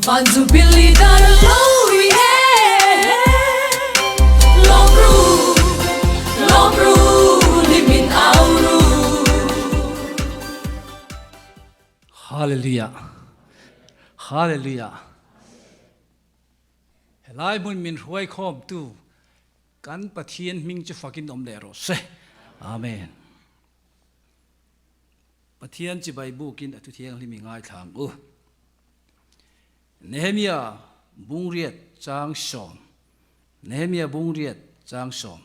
Van Jubilee dar lo i e Lawm ru, lawm ru, hlim in au ru. Hallelujah Hallelujah Helai hmun min hruai khawmtu kan Pathian hming chu fakin awm leh rawh se. Amen. Pathian chibai bukin a thu thianghlim i ngaithla ang u. Nehemia bungriat chang sawm Nehemia bungriat chang sawm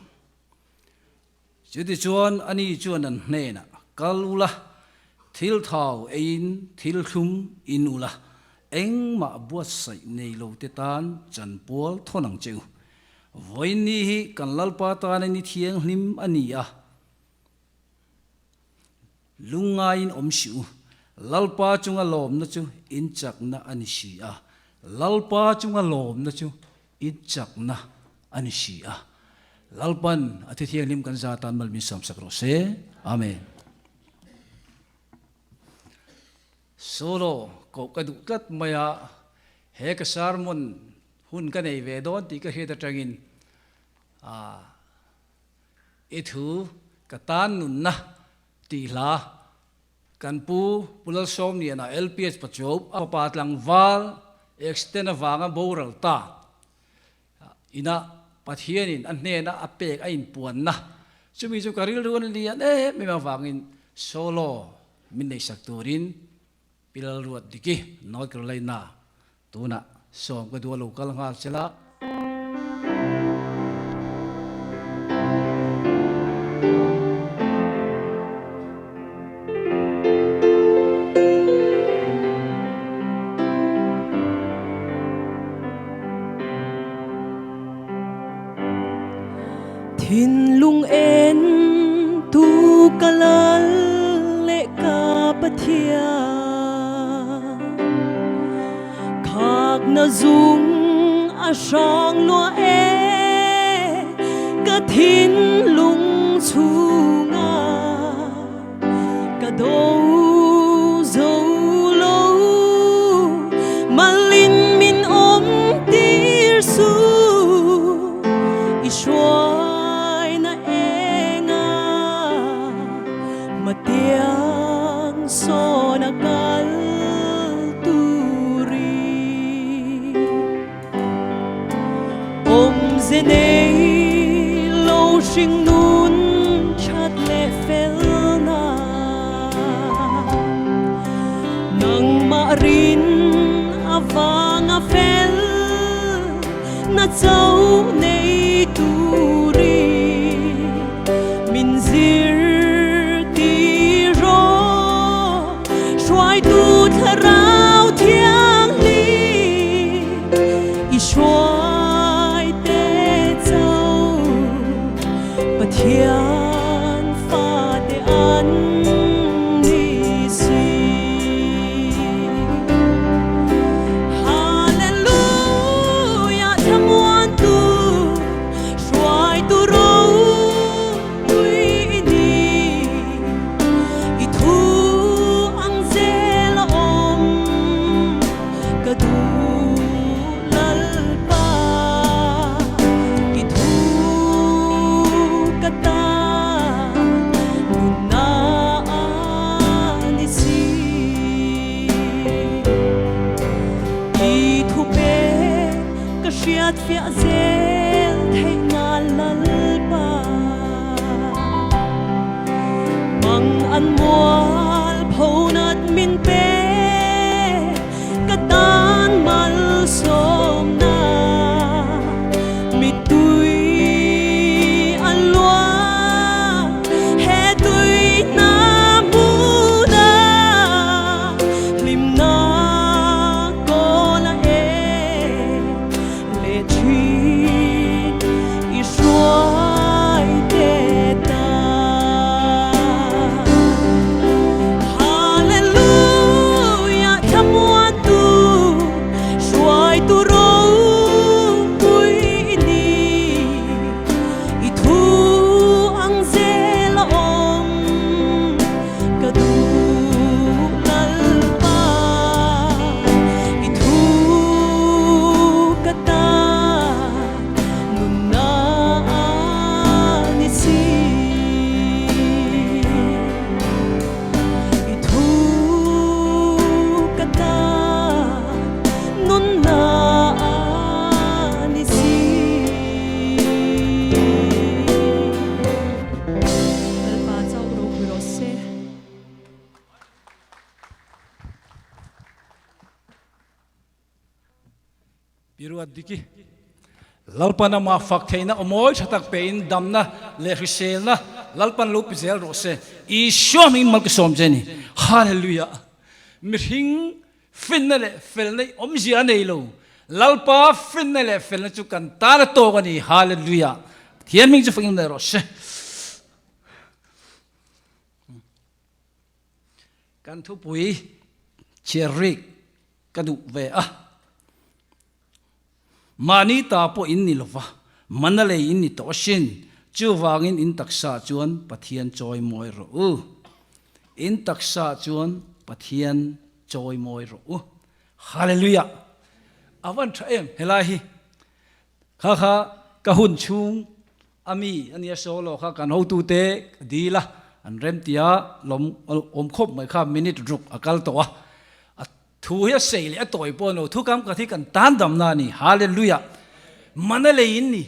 Chutichuan ani chuan an hnenah, Kal ula, thil thau eiin thil thlum in ula, engmah buatsaih nei lo te tan chanpual thawn ang che u. Vawiin ni hi kan Lalpa tana ni thianghlim a ni a, Lungngaiin awm si u, Lalpa chunga lawmna chu in chakna a ni si a, Lalpa chunga lawmna chu in chakna a ni si a. Lalpan a thi thianghlim kan za tan mal min sawmsak rawh se. Amen. Solo koh ka duh tlat mai a, he ka sermon hun ka nei ve dawn tih ka hriat atangin I thu ka tan nunna tih hla kan pu Pu Lalsawmliana LPS Pachuau a fapa tlangval accident avanga boral ta inah Pathianin a hnena a pek a inpuanna chumi chu ka rilru an lian em em avangin solo min neihsak turin Pi Lalruatdiki North Carolina Tunah sawm ka duh a lo kal nghal che la. Thinlung en tu ka lal leh ka Pathian. Khak na zung a hrang lua e ka thinlung chhungah ka do zo lo malin min awm tir su i hruai na enga Matiang sawn a kal turin awmze nei lo hring nun that leh felna nangmah rin avanga fel na cho nei turin min zir tir rawh hruaitu thlarau thianghlim i hruai te cho Pathian fate an ni si. Hallelujah thlamuantu hruaitu ropui i ni. I thu ang zel a awm ka duh Lalpa. I thu ka tan nunna a ni si. I thu pe ka hriat fiah zel theih ngal Lalpa. Mang an mual pho nat min pe ka tan malsawmna mittui a luang he tuihna hmuna hlimna kawl a en leh thin i hruai te ta. Pi Ruatdiki, Lalpan amah fak theihna aw mawi tha tak pein damna leh hriselna Lalpan lo pi zel rawh se. Isua hmingin mal ka sawm che a ni. Hallelujah! Mihring finna leh felna i awmzia a nei lo. Lalpa finna leh felna chu kan tan a tawk a ni. Hallelujah! Pathian hming chu fakin leh rawh se. Kan thupui chhiar rik ka duh ve a. Mahni ta pawh in ni lova, mana lei in ni tawh asin. Chuvangin in taksa chuan Pathian chawi mawi rawh u. In taksa chuan Pathian chawi mawi rawh u. Hallelujah! A van tha em helai hi. Kha kha ka hun chhung A mi a nia solo kha kan hotute ka dil a, an rem tia lawm awm khawp mai kha minute ruk a kal tawh a, a thu hi a sei leh a tawi pawh a ni lo, thu kam khat hi kan tan damna a ni, Hallelujah! Mana lei in ni,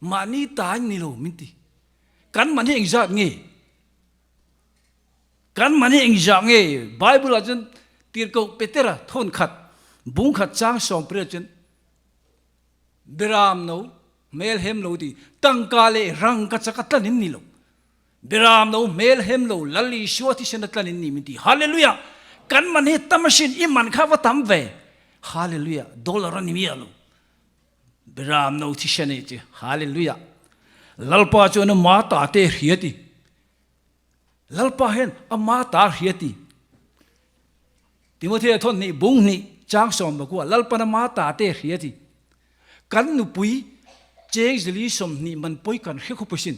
mahni ta in ni lo min ti, kan man hi engzat nge? Kan man hi engzah nge? Bible ah chuan Tirhkoh Petera thawn khat, bung khat chang sawmpariat chuan Beram no hmel hem lo ti tangka leh rangka chak a tlan in ni lo. Beram no hmel hem lo Lal Isua thisen a tlan in ni min ti. Hallelujah! Kan man hi tam asin, i man kha va tam ve. Hallelujah! Dollar a ni miah lo. Beram no thisen a ni chi. Hallelujah! Lalpa chuan a ma ta te hria ti. Lalpa hian a ma ta hria ti. Timothea thawn hnih bung hnih chang sawm bakua Lalpan a ma ta te hria ti. Kan nupui cheng zili 20 man pawi kan hre khawp asin.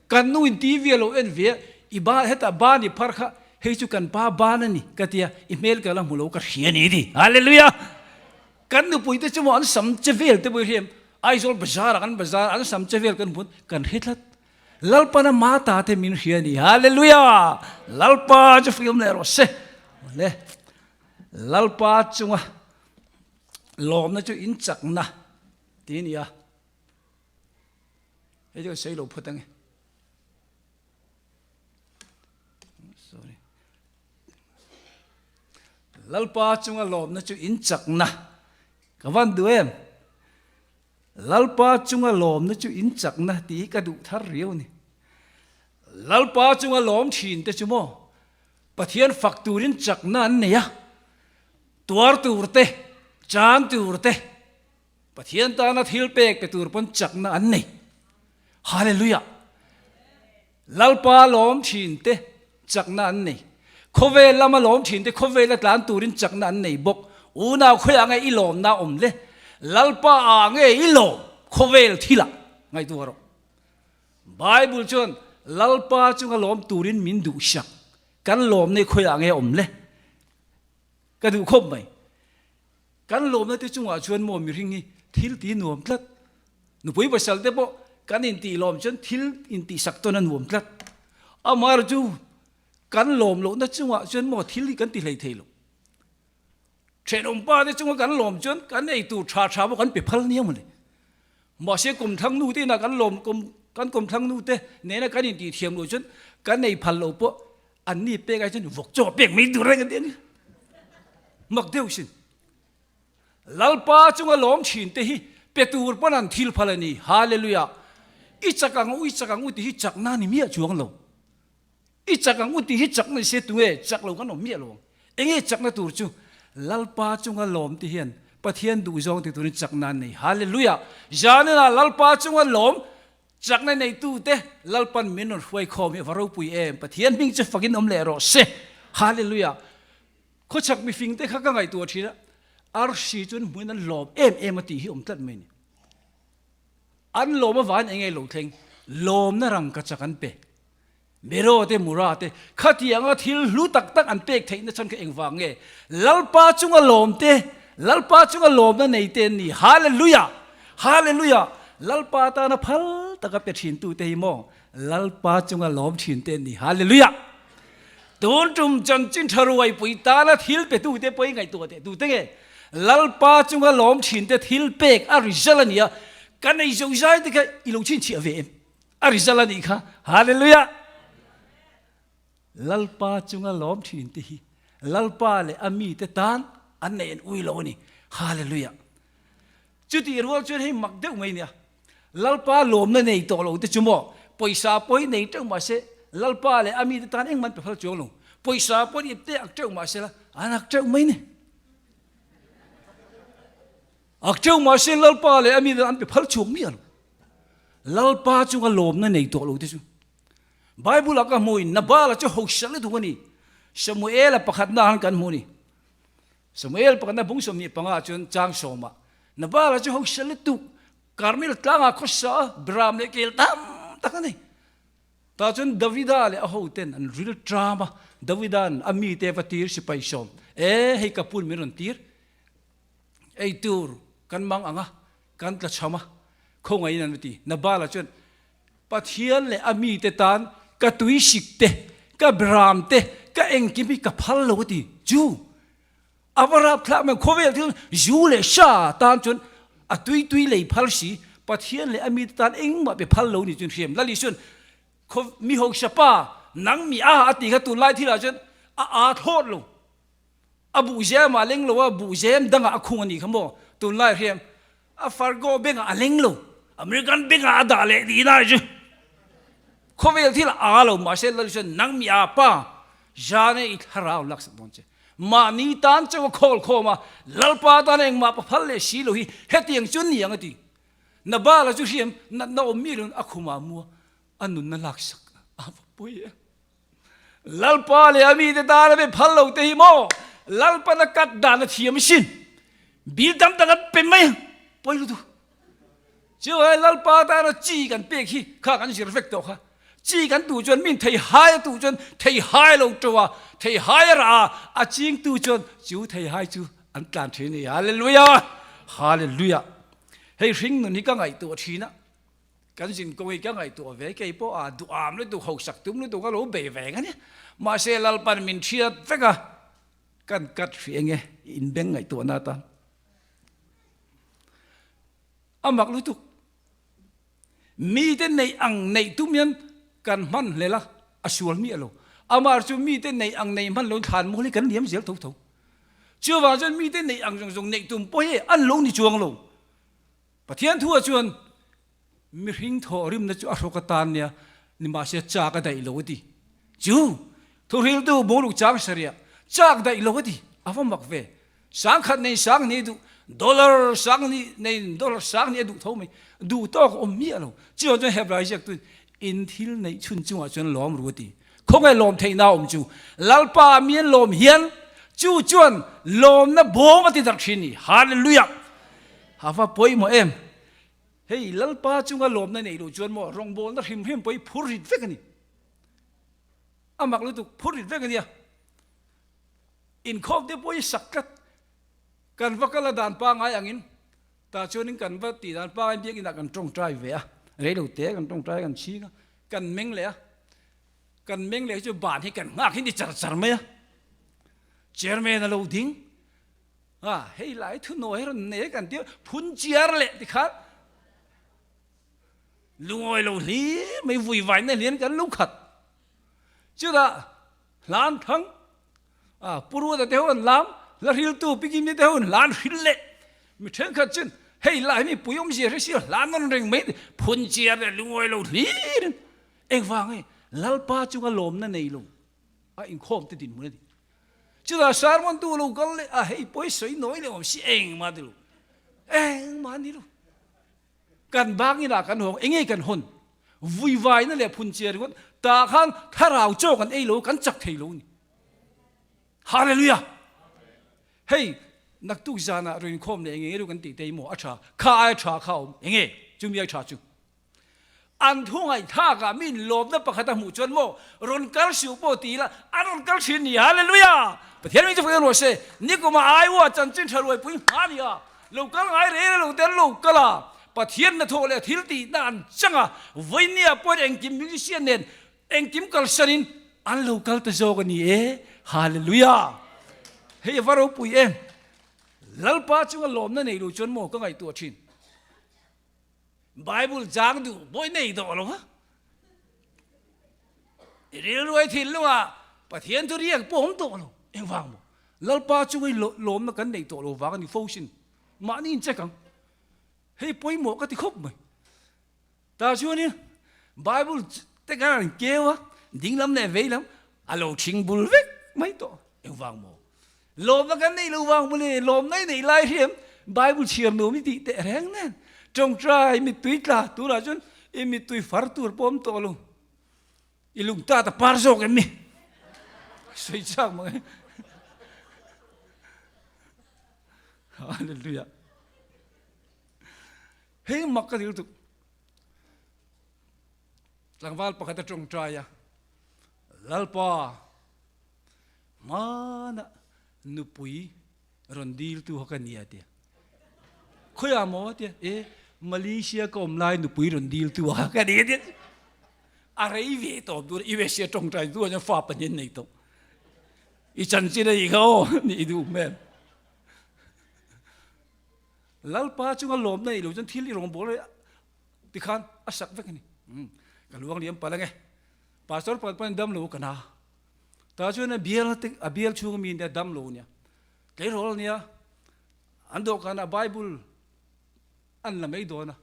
Kan nu in TV a lo en ve a, i ba hetah ba ni phar kha hei chu kan pa ban a ni ka tia, i hmel ka la hmu lo ka hria ni ti. Hallelujah! Kan nupui te chu maw an sam che vel te pawh i hria em? Aizawl bazar ah kan bazar an sam che vel kan hmu kan hre tlat. Lalpan a ma ta te min hria a ni. Hallelujah! Lalpa chu film leh rawh se. Le Lalpa chunga lawmna chu in chakna ti a ni a. Hei chu kan sawi lo phawt ange. Sorry. Lalpa chunga lawmna chu in chakna. Ka van duh em? Lalpa chunga lawmna chu in chakna tih hi ka duh thar riau a ni. Lalpa chunga lawm thin te chu maw Pathian fak turin chakna an nei a, tuar tur te, chan tur te, Pathian tana thil pek pe tur pawn chakna an nei. Hallelujah! Lalpa lawm thin te chakna an nei. Khawvel lama lawm thin te khawvela tlan turin chakna an nei bawk. Unau khawiah nge i lawmna awm le? Lalpa ah nge i lawm khawvel thilah ngaihtuah rawh. Bible chuan Lalpa chunga lawm turin min duhsak. Kan lawmna hi khawiah nge awm le? Ka duh khawp mai. Kan lawmna te chungah chuan maw mihring hi thil ti nuam tlat. Nupui pasal te pawh kan intih lawm chuan thil intihsak tawn a nuam tlat. Amaherawhchu chu kan lawm lohna chungah chuan maw thil hi kan ti hlei thei lo. Thenawmpa te chunga kan lawm chuan kan ei tur tha tha pawh kan pe phal nia mawle. Mahse kumthlang nu te inah kan lawm kan kumthlang nu te nena kan intih thiam loh chuan kan ei phal lo pawh Anni pek ai chuan vawk chaw pek mai tur reng an ti a ni. Mak deuh sin. Lalpa chunga lawm thin te hi pe tur pawn an thil phal a ni. Hallelujah. I chak ang u, i chak ang u tih hi chakna a ni miah chuang lo. I chak ang u tih hi chakna ni se tunge chak lo kan awm miah lo ang. Enge chakna tur chu? Lalpa chunga lawm te hian Pathian duhzawng ti turin chakna an nei. Hallelujah. Zanina Lalpa chunga lawm Chakna neitute Lalpan min rawn hruai khawm hi a va ropui em! Pathian hming chu fakin awm leh rawh se! Hallelujah! Khawchhak mifingte kha ka ngaihtuah thin a, arsi chuan hmuin an lawm em em a tih hi awm tlat mai a ni. An lawm avangin eng nge lo thleng? Lawmna rangkachak an pe. Mero te Mura te khatianga thil hlu tak tak an pek theihna chhan kha engvang nge? Lalpa chunga lawm te, Lalpa chunga lawmna nei te an ni. Hallelujah! Hallelujah! Lalpa tana phal taka pe thin tu te hi maw Lalpa chunga lawm thin te an ni. Hallelujah! Tun tum chanchin tha ruaipui tana thil pe tu te pawh i ngaihtuah teh tu te nge? Lalpa chunga lawm thin te thil pek a result a ni a, ka nei zozai te kha i lo chhinchhiah ve em? A result a nih kha. Hallelujah! Lalpa chunga lawm thin te hi Lalpa leh a mite tan an neih an ui lo a ni. Hallelujah! Chutih rual chuan hei mak deuh mai nia. Lalpa lawmna nei tawh lo te chu maw? Pawisa pawh hi nei teuh mahse Lalpa leh a mite tan engmah an pe phal chuang lo. Pawisa pawh ip te ak teuh mahse la an ak teuh mai ni. Ak teuh mahse Lalpa leh a mite an pe phal chuang miah lo. Lalpa chunga lawmna nei tawh lo te chu Bible ah ka hmu in Nabala chu hausa lutuk a ni. Samuela pakhatna han kan hmu a ni. Samuel pakhatna bung 25 ah chuan chang sawmah Nabala chu hausa lutuk Karmel tlangah khawsa a Bram leh kel tam tak a nei. Tah chuan Davida leh a hoten an ril tram a, Davida'n a mite va tir sipai sawm, E, hei ka pun min rawn tir, ei tur kan mang ang a, kan tla chham a, khawngaihin an va ti. Nabala chuan, Pathian leh a mite tan ka tuisik te, ka bram te, ka engkim hi ka phal lo a ti. Chu a va rap thlak mai, khawvel thil zu leh sha tan chuan a tui tui lei phal si, Pathian leh a mite tan engmah pe phal lo ni chuan hriam. Lali chuan khaw mi hausa pa nang mi a a ti kha tunlai thilah chuan a aa thlawt lo. A buhzem ah a leng lo a, buhzem dangah a khung a nih kha maw? Tunlai hriam a Fargo bank ah a leng lo, American bank ah a dah leh tih lai chu khawvel thil a aa lo mahse Lal chuan nang mi aa pa zane i thlarau laksak dawn che. Mahni tan chauh a khawl khawm a, Lalpa tan engmah pa phal leh si lo hi hetiang chu ni ang a ti. Nabala chu hriam natna awm mi lo in a khumah mua a nunna laksak a va pawi e. Lalpa leh a mite tan a be phal lo te hi maw Lalpan a kat dan a thiam sin bil tam tak an pe mai ang pawi lutuk chu hai Lalpa tan a chi kan pek hi kha kan zir vek tawh kha chi kan tu chuan min thei hai a tu chuan thei hai lo to a thei hai a rah a a ching tu chuan chu thei hai chu an tlan thin a ni Hallelujah Hallelujah hei hring nun hi ka ngaihtuah thin a Kan zin kawng hi ka ngaihtuah ve, kei pawh a duham lutuk, hausak tum lutuk a lo bei ve eng a nia. Mahse Lalpan min thiat vek a, kan kat hrih eng e, inbeng ngaihtuahna atan. A mak lutuk. Mite neih ang neih tum hian kan hman hlel a, a sual miah lo. Amah chu mite neih ang neih hman loin thlan mual hi kan liam zel tho tho. Chuvang chuan mite neih ang zawng zawng neih tum pawh hi an lo ni chuang lo. Pathian thu ah chuan mihring thawhrimna chu a hrawk atan nia, nimahse chak a daih lo a ti. Chu thuhriltu bungruk chang sarih ah chak daih lo a ti, a va mak ve. Sangkhat nei sang hnih duh, dollar sang hnih nei dollar sang hnih a duh tho mai, duh tawk a awm miah lo. Chuvang chuan Hebrai ziaktu in thil neih chhun chungah chuan lawm ru a ti. Khawngaih lawm theihna awm chu Lalpa mi an lawm hian chu chuan lawmna bawm a ti darh thin ni. Hallelujah! A va pawimawh em! Hei Lalpa chunga lawmna neih loh chuan maw rawngbawlna hrim hrim pawh hi phur rit vek a ni. A mak lutuk phur rit vek a nia. Inkhawm te pawh hi sak tlat. Kan va kal a dan pangai angin tah chuanin kan va tih dan pangai biakinah kan tawngtai ve a, reilo te kan tawngtai kan chhing a, kan meng leh a. Kan meng leh chu ban hi kan nghak hi ni char char mai a. Chairman a lo ding a, hei lai thu nawi hi rawn nei kan tia phun chiar leh ti khan lungawi lo hlir mai vui vaina hlian kan lo khat. Chutah hlan thang a Pu Ruata te ho an lam, hla hriltu Pi Kimte te ho an hlan hril leh mi thenkhat chuan hei lai mi pui awmzia hre sia hlan nawn reng mai phun chiar leh lungawi lo hlirin Engvang nge Lalpa chunga lawmna nei lo a inkhawm te dinhmun a ni. Chutah sermon tu lo kal leh a hei pawi sawi nawi leh awm si engmah ti lo. Engmah ni lo. Kan bang inah kan hawng enge kan hawn vuivaina leh phunchiar ringawt tah khan thlarau chaw kan ei lo kan chak thei lo ni. Hallelujah! Hei naktuk zanah rawn inkhawm leh enge ru kan tih te hi maw a tha kha ai tha kha awm enge chumi ai tha chu. An thu ngaihthlakah mi inlawmna pakhat a hmuh chuan maw rawn kal suh pawh ti ila an rawn kal thin ni. Hallelujah! Pathian min chu fak rawh se. Nikuma Iowa chanchin tha ruaipui hma a ni a, lo kal ngai reng reng lo te an lo kal a, Pathian hnathawh leh thil tihna an chang a, vawinia pawhin engkim musician nen engkim kalsanin an lo kal ta zawk a ni e. Hallelujah! Hei a va ropui em! Lalpa chunga lawmna nei lo chuan maw ka ngaihtuah thin. Bible chang duh bawi nei dawh lo va. I rilruai thinlungah Pathian chu riak pawh awm tawh lo. Engvang maw? Lalpa chunga i lawmna kan nei tawh lo vang a ni fo sin. Mahni in check ang. Hei pawimawh ka ti khawp mai. Tah chuanin Bible te kan han keu a, dinglam leh veilam a lo thing bul vek mai tawh. Engvang maw? Lawmna kan neih lo vang mawle, lawmna i neih lai hriam Bible chhiar nuam i tih teh reng nen tawngtai mittui tla turah chuan i mittui far tur pawh awm tawh lo. I lungtat a par zawk em ni? Sawi chak mang e. Hallelujah. Hei mak ka ti lutuk. Tlangval pakhat a tawngtai a, Lalpa, hmana nupui rawn diltu kha ka nia tia. Khawiah maw tia, e Malaysia ka awm lai nupui rawn diltu kha ka nia tia. A rei ve tawp tur USA tawngtai tu chuan fa pahnih an nei tawh. I chanchin a nih kha aw, nih duh hmel. Lalpa chunga lawmna neih lo chuan thil i rawngbâwl a tikhan a sak vek a ni. Ka luang liam palh ange. Pastor pakhat pawn dam lo ka na. Tah chuan a bial te a bial chhunga mi nia dam lo nia. Tleirawl nia an dawhkanah Bible an la mai dawn a,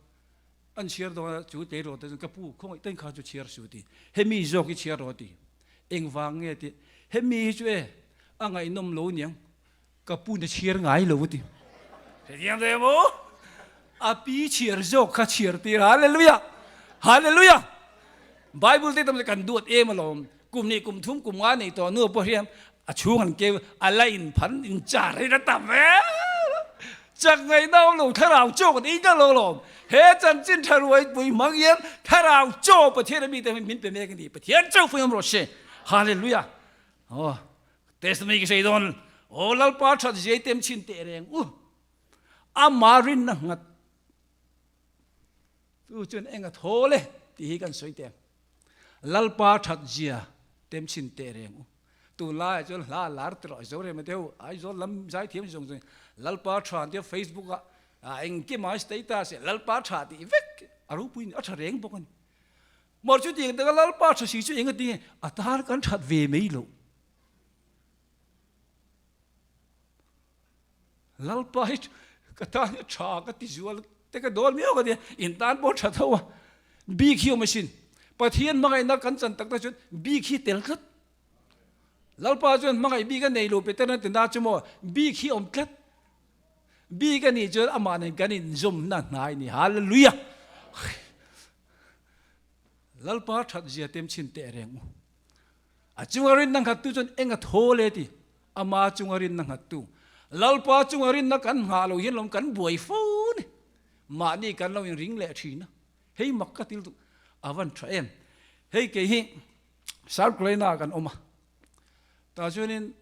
an chhiar dawn a, chu tleirawl te chuan ka pu khawngaih takin kha chu chhiar suh ti. Hemi zawk hi chhiar rawh ti. Engvang nge ti. Hemi hi chu e a ngaihnawm lo niang. Ka pu na chhiar ngai lo ti. Hetiang te maw? A pi chhiar zawk kha chhiar tir. Hallelujah! Hallelujah! Bible te tam kan duat em alawm. Kum ni kum thum kum nga nei tawh nu pawh hian a chhung an keu a la in phan in char hi na tam e. Chak ngai nau lo thlarau chaw kan ei ta lo lawm. He chanchin tha ruai pui hmang hian thlarau chaw Pathian a mi te min pe mek a ni. Pathian chaw pui awm rawh se. Hallelujah! Aw. Testimony ka sei dawn, Aw Lalpa that ziai tem chhin teh reng u, ama rinna nghat tu chuan eng a thawl e tih hi kan sawi teh ang. Lalpa that zia tem chhin teh reng u. Tunlaiah chuan hla a lar tawh a Zorema te ho Aizawl lam zaithiam zawng zawng Lalpa tha an tia Facebook ah engkim ah status ah Lalpa tha tih vek a ropui a tha reng bawk a ni. Mawr chu tiang taka Lalpa tha si chu eng a ti nge? A tan kan that ve mai loh. Lalpa hi ka tan hi tha ka ti zual te ka dawn miau ka tia, in tan pawh tha tho a. Bik hi awm asin. Pathian hmangaihna kan chan tak tak chuan bik hi tel tlat. Lalpa chuan hmangaih bik a nei lo Peter an ti na chu maw bik hi awm tlat. Bik a nih chuan amah nen kan inzawmna hnai a ni. Hallelujah! Lalpa that zia tem chhin teh reng u. A chunga rinna nghattu chuan eng a thawl e ti? Ama chunga rinna nghattu. Lalpa chunga rinna kan nghah lo hian lawm kan buai fo ni. Mahni kan lo inring leh thin a. Hei mak ka til duh. A van tha em. Hei kei hi South Carolina ah kan awm a. Tah chuanin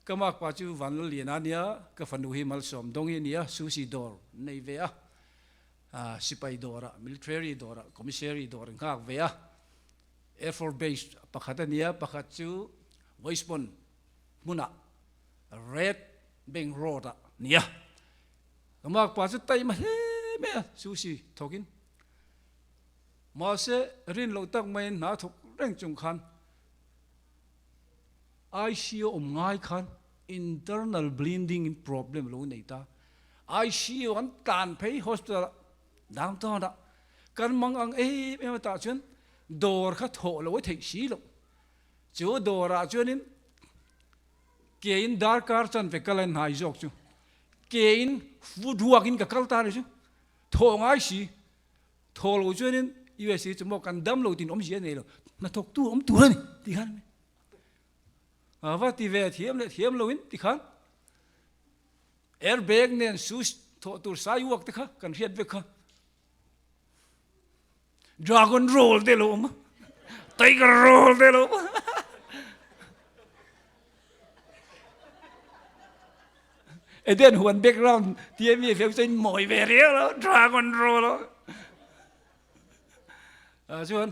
ka makpa chu Vanlalliana a nia, ka fanu hi Malsawm Dawngi a nia, Sushi dawr nei ve a. Sipai dawrah, military dawrah, commissary dawr in nghak ve a, Air Force Base pakhat a nia, pakhat chu Westbourne hmunah Red Bank Road ah nia. Ka makpa chu taima hle mai a, sushi thawkin. Mahse rin loh tak maiin hna thawk reng chung khan ICU awm ngai khan internal bleeding problem lo nei ta. ICU an tlan phei hospital ah downtown ah kan mang ang em em a tah chuan dawr kha thawh lo a theih si loh. Chu dawr ah chuanin ke in darkar chanve kal a in hnai zawk chu ke in footwork in ka kal ta ni chu thawh ngai si thawh lo chuanin USA chu maw kan dam lo tin awmzia nei lo hnathawktu awm tur a ni ti khan a va ti ve thiam leh thiam lo in ti khan Airbag nen shoes thawh tur sidewalk te kha kan hriat vek kha. Dragon roll te lo awm a, tiger roll te lo awm a. Eden huan background tia mi feu chuan mawi ve riau lo, dragon roll a. Chuan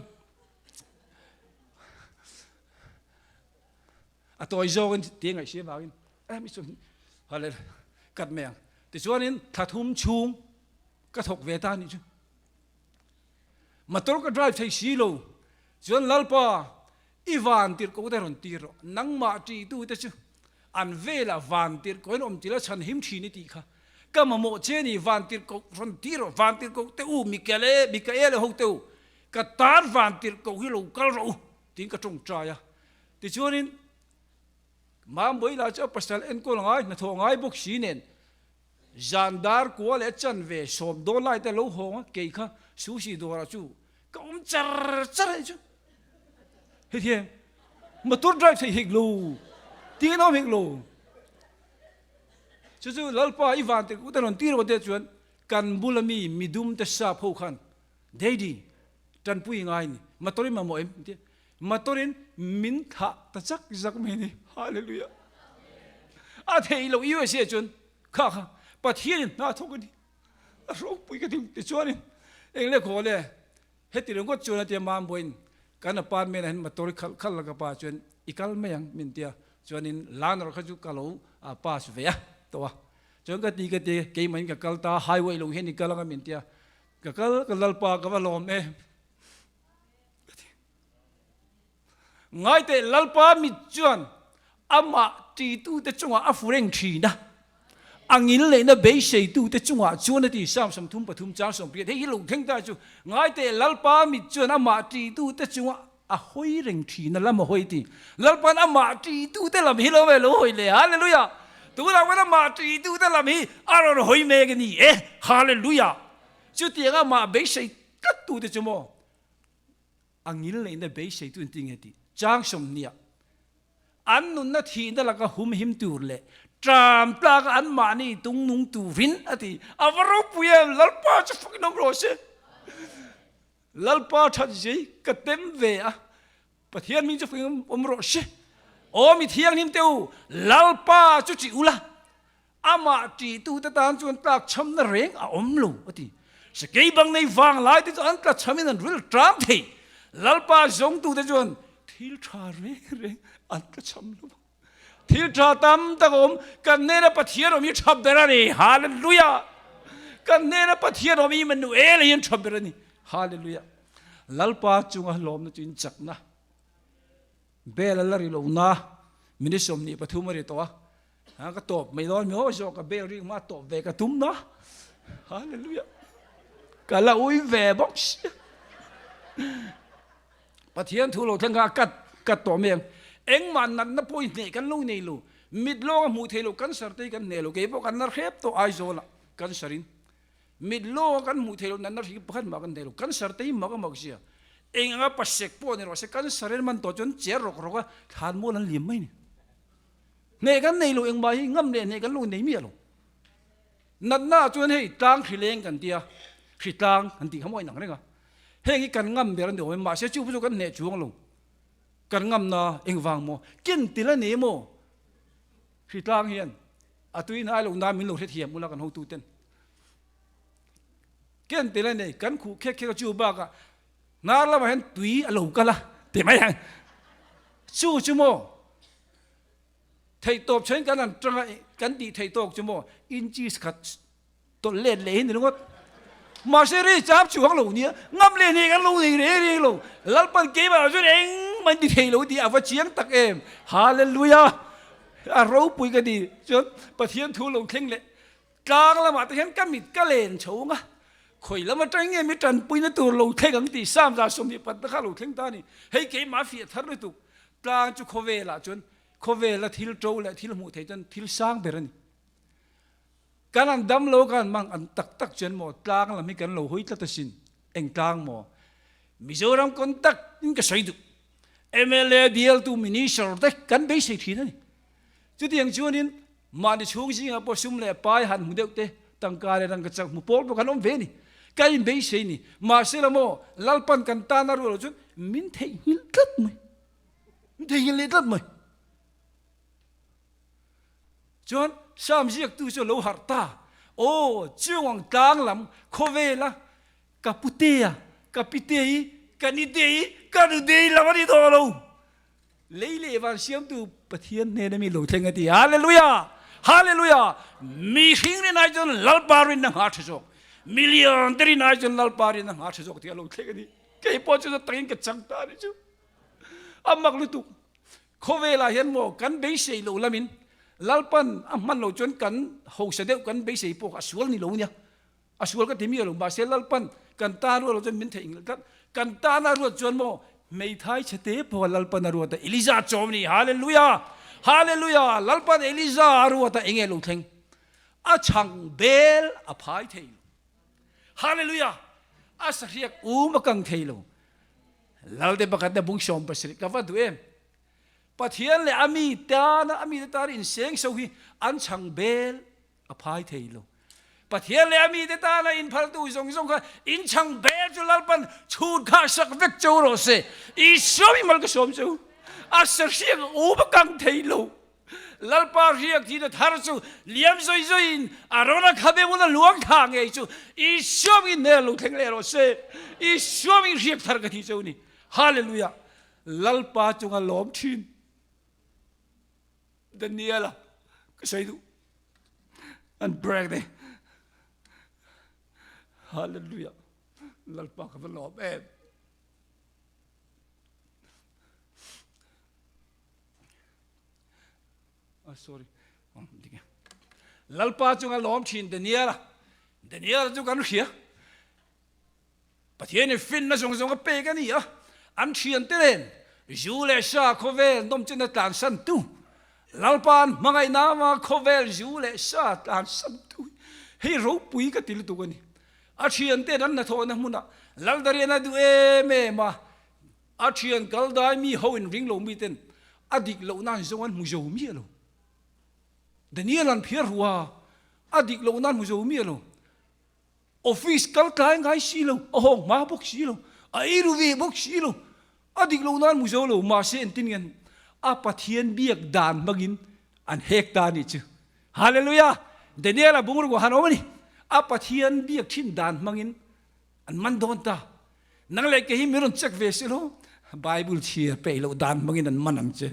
A tawi zawngin ti ngaih si avangin em i chu hale kat mai ang. Tichuanin thla thum chhung ka thawk ve ta anih chu. Motor ka drive thei si lo chuan Lalpa i van tirh ko te rawn tir rawh, nangmah ṭihtu te chu an velah van tirh koin awm tila chhan him thin i tih kha. Ka mamawh che ni, Vantirhkoh rawn ti rawh, Vantirhkoh te u, Mikael, Mikael ho te u, ka tan Vantirhkoh hi lo kal rawh u, tiin ka tawngtai a. Tichuanin, Mambawi lah chu a pasal enkawl ngai, hnathawh ngai bawk si nen, zan dar kua leh chanve sawm dawn lai te a lo hawng a, kei kha sushi dawrah chu ka awm char char a nih chu. Hetiang motor drive theih hek lo, tih an awm hek lo. Chu chu Lalpa i van tirhkoh te rawn tir rawh te chuan kan bula mi midum te sap ho khan Daddy tanpui ngai ni motor in mamawh em ti motor in min thlah ta chak zak mai ni Hallelujah a theih loh USA chuan kha kha Pathian in hna thawk a ni a ropui ka ti tichuanin eng le khaw le Heti ringawt chuan a tia Mambawiin kan apartment ah hian motor i khalh khalh la ka pa chuan i kal mai ang min tia chuanin Lanor kha chu ka lo pass ve a tawh a chuan ka ti ka ti keimahin ka kal ta highway lo hian i kal anga min tia ka kal ka lalpa ka va lawm e ka ti Ngaiteh Lalpa mit chuan amah ṭitute chungah a fu reng ṭhin a, a ngil neihna beiseitute chungah chuan a ti, Psalm 33 chang 18. Hei hi lo thleng ta chu, Ngaiteh Lalpa mit chuan amah ṭitute chungah a hawi reng ṭhin a, lam a hawi ti. Lalpa'n amah ṭitute lam hi lo ve lo hawi le, Hallelujah! Tunah pawhin amah ṭitute lam hi a rawn hawi mek a ni e, Hallelujah! Chutiang amah beisei tlattute chu maw? A ngil neihna beiseitu in ti nge tih chang 20 ah an nunna thihna laka humhim tur leh tram tlaka an mahni tungnung turin a ti. A va ropui em! Lalpa chu fakin awm rawh se. Lalpa that zei ka tem ve a, Pathian hming chu fakin awm rawh se. Aw mi thianghlim te u, Lalpa chu chih ula, Amah ṭihtute tan chuan tlakchhamna reng a awm lo, a ti. Sakei bang nei vang laite chu an tlachhamin an ril ṭam thei. Lalpa zawngtute chuan thil ṭha reng reng an tlachham lo. Thil ṭha tam tak a awm. Kan hnena Pathian awm hi ṭha ber a ni. Hallelujah! Kan hnena Pathian awm hi Immanuel hi an ṭha ber a ni. Hallelujah! Lalpa chunga lawmna chu in chakna. Bel a la ri lo na, minute 23 a ri tawh a. Ha ka tawp mai dawn mi haw zawk ka bel ring ma tawp ve ka tum na. Hallelujah. Ka la ui ve bawk sia. Pathian thu lo thleng kha kat kat tawh mai ang. Engmah natna pawh i hneh kan lo nei lo. Mit lawng a hmuh theih loh cancer te hi kan hneh lo. Kei pawh kan la hrep tawh Aizawl ah cancer in. Mit lawng a kan hmuh theih loh natna hri pakhat mah kan nei lo. Cancer te hi mak a mak zia. Eng anga pasek pawh ni rawh se cancer in man tawh chuan cher rawk rawk a thlan mual an liam mai ni. Hneh kan nei lo engmah hi ngam leh hneh kan lo nei miah lo. Natna ah chuan hei tlang hri leng kan tia, hri tlang kan tih kha maw a inang reng a. Heng hi kan ngam ber a ni awm e, mahse chu chu kan hneh chuang lo. Kan ngam na engvang maw? Ken til a nei maw? Hri tlang hian a tui hnai lo nan min lo hrethiam ula kan hotu ten. Ken til a nei, kan khuh khek khek a chu bakah hnar lamah hian tui a lo kal a ti mai ang. Chu chu maw? Theihtawp chhain kan han tang a, kan tih theih tawk chu maw inches khat tawlh let leh hi ni ringawt. Mahse ri cham chuang lo nia, ngam leh hneh kan lo nei reng reng lo. Lalpan keimah chuan engmah in ti thei lo tih a va chiang tak em. Hallelujah! A ropui ka ti. Chuan Pathian thu lo thleng leh tlang lamah te hian ka mit ka len chho ang a, khawi lam atang nge mi tanpuina tur lo thleng ang tih Psalm 28 kha lo thleng ta a ni. Hei keimah fiah thar lutuk. Tlang chu khawvelah chuan khawvela thil to leh thil hmuh theih chuan thil sang ber a ni. Kan an dam lo kan mang an tak tak chuan maw tlang lam hi kan lo hawi tlat asin. Eng tlang maw? Mizoram contact in ka sawi duh. MLA bialtu minister te kan beisei thin a ni. Chutiang chuanin Mahni chhung zingah pawh sum leh pai han hmu deuh te, tangka leh rangkachak hmu pawl pawh kan awm ve a ni. Ka inbeisei ni. Mahse la maw, Lalpan kan tan a ruah loh chuan min theihnghilh tlat mai. Min theihnghilh leh tlat mai. Chuan Psalm ziaktu chu a lo harh ta. Aw, chung ang tlang lam khawvela ka putea, ka pitei, ka nitei, ka nudei lam a ni tawh lo. Lei leh van siamtu Pathian hnena mi lo thleng a ti. Hallelujah! Hallelujah! Mihring rin ai chuan Lalpa rinna ngha tha zawk. Million te rin ai chuan Lalpa rinna ngha tha zawk tih a lo thleng a ni. Kei pawh chu takin ka chang ta a ni chu. A mak lutuk. Khawvelah hian maw kan beisei lo lamin. Lalpan a hman lo chuan kan hausa deuh kan beisei pawh kha a sual ni lo nia. A sual ka ti miah lo, mahse Lalpan kan tan ruat lo chuan min theih nghilh tlat. Kan tan a ruat chuan maw hmeithai chhe te pawh Lalpan a ruat a, Eliza chawm ni, Hallelujah! Hallelujah! Lalpan Eliza a ruat a, enge lo thleng? A chhang bel a phai thei lo. Hallelujah! A sahriak um a kang thei lo. Lalte pakhat na bung 70 ka va duh em? Pathian leh a mi tana a mite tan inseng so hi an chhang bel a phai thei lo. Pathian leh a mite tana inphaltu zawng zawng kha inchhang bel chu Lalpan chhun kha sak vek cho rawh se. Isua mi mal ka sawm chu a sahriak um a kang thei lo. Lalpa riak thina thar chu liam zawi zawiin a rawn a khabe bula luang thla ngei chu Isua min hmel lo thleng leh rawh se. Isua min riak thar ka thi cheu ni. Hallelujah. Lalpa chunga lawm thin. Daniela ka sawi duh. An break ne. Hallelujah. Lalpa ka va lawm em. Oh, sorry. Oh, dik e. Lalpa chunga lawm thin Daniela. Daniela chu kan hria. Pathianin finna zawng zawng a pek a ni a, an thiante nen zu leh sa khawvel nawmchen a tlansan tu, Lalpa'n hmangaihna anga khawvel zu leh sa tlansan tu hi ropui ka ti lutuk a ni. A thiante'n an hnathawhna hmunah Laldarian a duh em em a, A thian kal dai mi ho in ring lo mi ten a dik loh nan zawng an hmu zo miah lo. Daniel an phiar hu a, a dik loh nan hmu zo miah lo. Office kal tlai ngai si lo, a hawng hma bawk si lo, a ei ru ve bawk si lo, a dik loh nan hmu zo lo. Mahse engtin nge a Pathian biak dan hmangin an hek ta a nih chu. Hallelujah! Daniel a bungruk ah han awm a ni. A Pathian biak thin dan hmangin An man dawn ta. Nang leh kei hi min rawn check ve si lo. Bible chhiar peih loh dan hmangin an man ang che.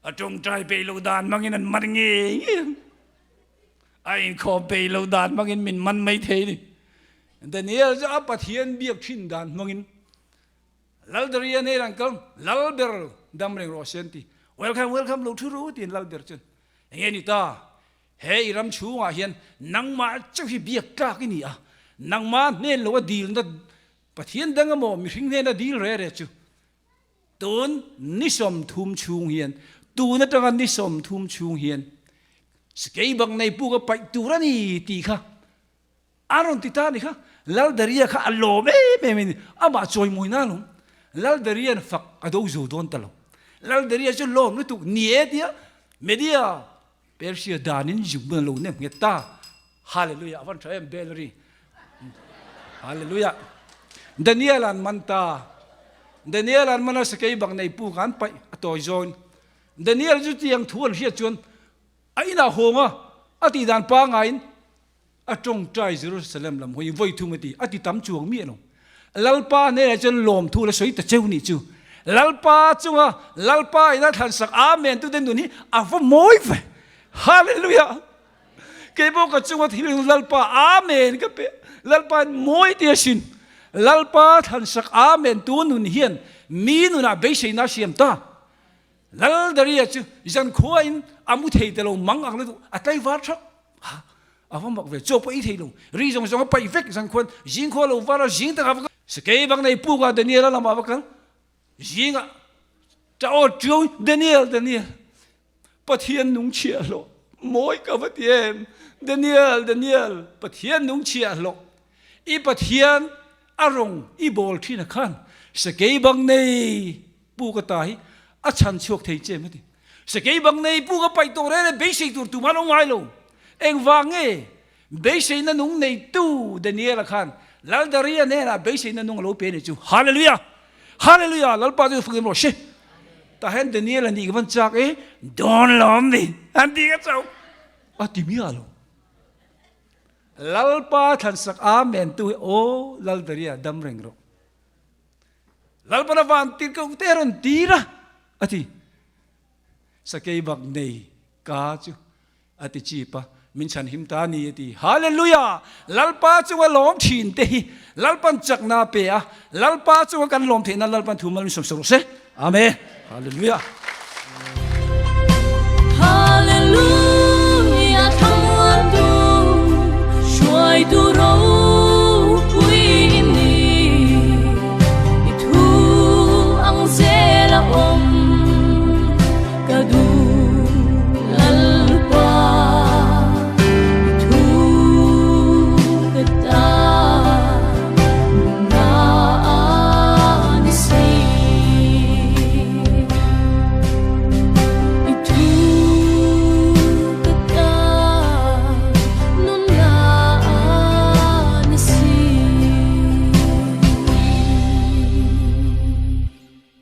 A tawngtai peih loh dan hmangin an man ngei ngei ang. A inkhawm peih loh dan hmangin min man mai thei ni. Daniel chu a Pathian biak thin dan hmangin Laldaria nen an kal, Lalber dam reng rawh se an ti. Welcome, welcome lo thu ru tiin Lalber chuan enge ni ta? He i ram chhungah hian nangmah chauh hi biak tlak i ni a, nangmah hnen loa dilna Pathian dang emaw mihring hnena dil re re chu tun ni 30 chhung hian, tun atanga ni 30 chhung hian skeibak nei puk a paih tur a ni tih kha A rawn ti ta a ni kha, Laldaria kha a lawm em em in amah chawimawina a lawm. Laldaria'n fak a do zo dawn ta lo. Laldaria chu lawm lutuk ni e tia Media, Persia danin zukna lo nem nghet ta. Hallelujah, a van tha em bell ri. Hallelujah. Daniel an man ta. Daniel an man a sakei bak nei puk an paih a tawi zawn. Daniel chu tiang thu an hriat chuan a inah hawng a, a tih dan pangaiin A tawngtai Jerusalem lam hawi vawi thum a ti, a ti tam chuang miah lo. Lalpa hnenah chuan lawmthu la sawi ta cheu nih chu. Lalpa chunga Lalpa ina thlansak Amen tute nun hi a va mawi ve. Hallelujah! Kei pawh ka chunga thil hi Lalpa Amen ka pe. Lalpa in mawi ti asin. Lalpa thlansak Amen tu nun hian mi nunah beiseina a siam ta. Laldaria chu zankhua in a mu thei ta lo mang ang lutuk a tlaivar thak. Ha, a va mak ve, chaw pawh ei thei lo, ri zawng zawng a paih vek zan khuan zing khua lo var a, zing takah va kal. Sakei bak nei puk a Daniel a lamah va kal, zingah ta aw ṭiau Daniel, Daniel, Pathian nung chhiah hlawh, mawi ka va ti em, Daniel, Daniel, Pathian nung chhiah hlawh, i Pathian a rawng i bawl ṭhin a khan, sakei bak nei puk a ta hi a chhan chhuak thei che em a ti. Sakei bang nei puk a paih tawh reng reng beisei tur tumah an awm ngai lo. Engvang nge beiseina nung neitu Daniela khan Laldaria hnenah beiseina nung a lo pe a ni chu. Hallelujah! Hallelujah! Lalpa chu fak em rawh se. Tah hian Daniela nih ka van chak e, dawn lawm ni an ti ka chauh a ti miah lo. Lalpa thlansak Amen tu hi aw Laldaria dam reng rawh. Lalpan a van tir ko te rawn tir a, a ti. Sakei bak nei ka chu a ti chip a, min chhan him ta ni a ti. Hallelujah! Lalpa chunga lawm thin te hi Lalpan chakna a pe a, Lalpa chunga kan lawm theihna Lalpan thu mal min sawm sak rawh se. Amen. Hallelujah.